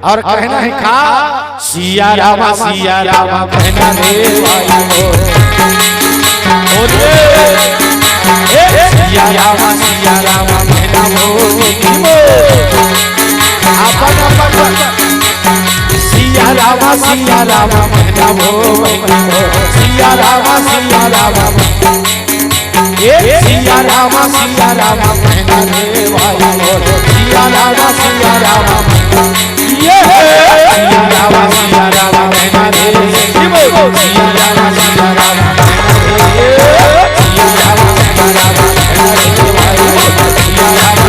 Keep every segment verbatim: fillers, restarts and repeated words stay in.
अउ कहना हे का? सिया रामा, सिया रामा कहना रे भाई हो। बोलिए, ए, सिया रामा, सिया रामा कहना हो। अपन, अपन, अपन। सिया रामा, सिया रामा कहना हो। सिया रामा, सिया रामा। ए, सिया रामा, सिया रामा कहना रे भाई हो। सिया रामा, सिया रामा। ये हे। सिया रामा, सिया रामा कहना रे। सिया रामा, सिया रामा कहना रे। सिया रामा, सिया रामा कहना रे भाई हो। सिया रामा, सिया रामा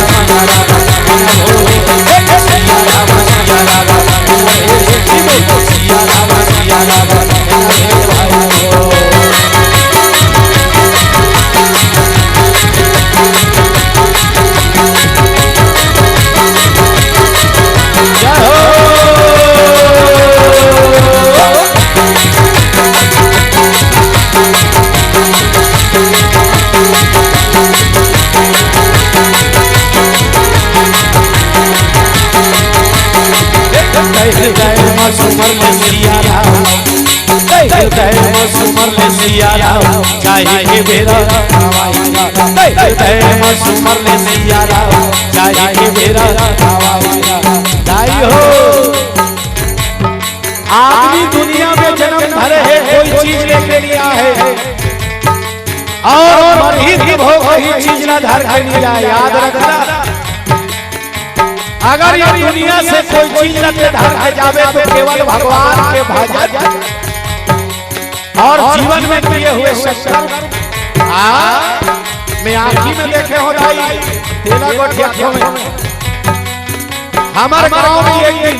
कहना हो। सिया रामा, सिया रामा कहना रे। सिया रामा, सिया रामा कहना रे भाई हो। जय हो। जय जय मसुमर सिया राम। जय जय मसुमर सिया राम। चाहे के बेरा आवाई। जय जय मसुमर सिया राम। चाहे के बेरा आवाई। दाई हो, आदमी दुनिया में जन्म धरे हे, कोई चीज लेके नहीं आए हे। अउ मरही तब हो, कोई चीज ला धर के नहीं आए। याद रखना, अगर ये दुनिया से कोई चीज ला धर के जाबे तो केवल भगवान के भजन अउ जीवन में किए हुए संकल्प। हाँ, मैं आँखी में देखे हो दाई, तेला गोठिया में। हमर गांव में एक दिन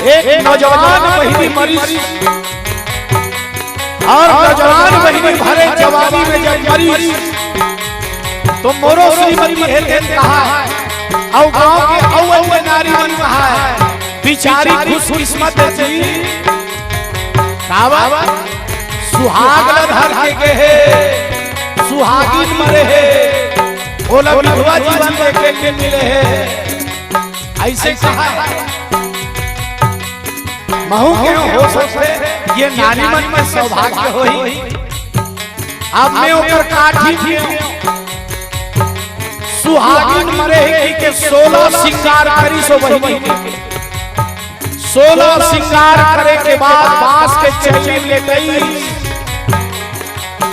एक नौजवान बहिनी मरिस, अउ नौजवान बहिनी भरे जवानी में जब मरिस, तो मोरो श्रीमती हे तेन कहा हे, अउ गांव के अउ अन्य नारी मन कहा हे, बिचारी खुशकिस्मत हे जी। काबर? सुहाग ल धर के गे हे, सुहागिन मरे हे, ओला विधवा जीवन देखे के मिले हे। अइसे कहा हे। महू के हो सकथे, ये नारी मन के सौभाग्य होही। अब मैं ओकर काठी में सुहागिन मरे हे कि के सोलह सिंगार करिस ओ बहिनी। सोलह सिंगार करे के बाद बांस के चैली लेटइस।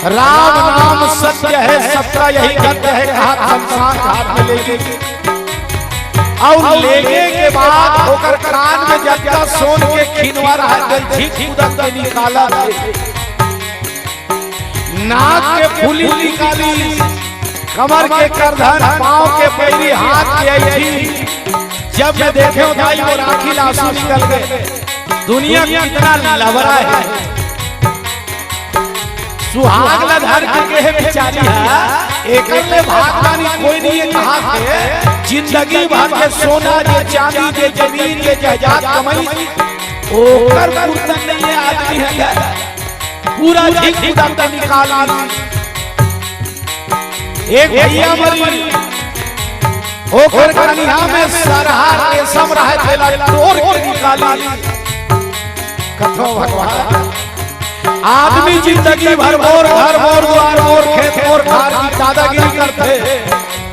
राम नाम सत्य है, सबका यही गंध है, कहा शमशान घाट में लेगे। अउ लेगे के बाद ओकर कान में जतका सोन के खिनवा रहा, जल झींक कूदत के निकालत हे। नाक के फुली निकाली, कमर के करधन, पांव के पैरी, हाथ के ऐठी। जब मैं देखे हूं भाई, वो आँखी ले आंसू निकल गए। दुनिया कितना लबरा हे। सुहाग ल धर के गे हे बिचारी हा, एकर ले भाग पानी कोई नहीं हे। कहा हे, जिंदगी भर के सोना, जे चांदी, जे जमीन, जे जायदाद कमाई, ओकर फुर्सत नहीं हे आदमी हे। पूरा झींक कूदत के निकाल ली। एक भैया मरी, ओकर कनिहा में सरहा रेशम रहे, तेला टोर के निकाली। कथो भगवान, आदमी जिंदगी भर मोर घर, मोर द्वार, मोर खेत, मोर खार की दादागिरी करथे,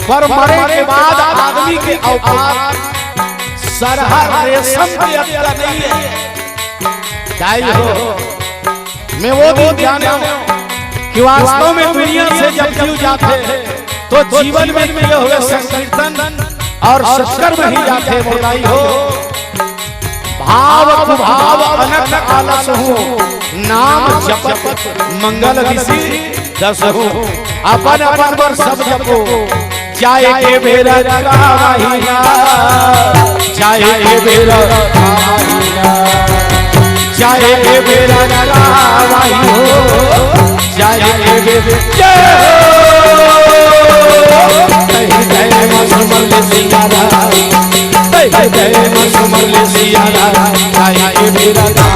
पर मरे के बाद आदमी के औकात सरहा रेशम के अतका नहीं हे। दाई हो, मैं वो दिन जाने हूं कि वास्तव में दुनिया से जब जीव जाथे, तो जीवन में किए हुए संकीर्तन अउ सत्कर्म ही जाथे, मोर दाई हो। भाव कुभाव अनक आलस हूं, नाम जपत मंगल ऋषि दस हूं। अपन अपन बर सब जपो, जाए के बेरा का महीना, जाए के बेरा का महीना, जाए के बेरा का महीना, जाए के बेरा। जय हो। जय जय मसुमर सिया राम, जय जय मसुमर सिया राम, जाए के बेरा का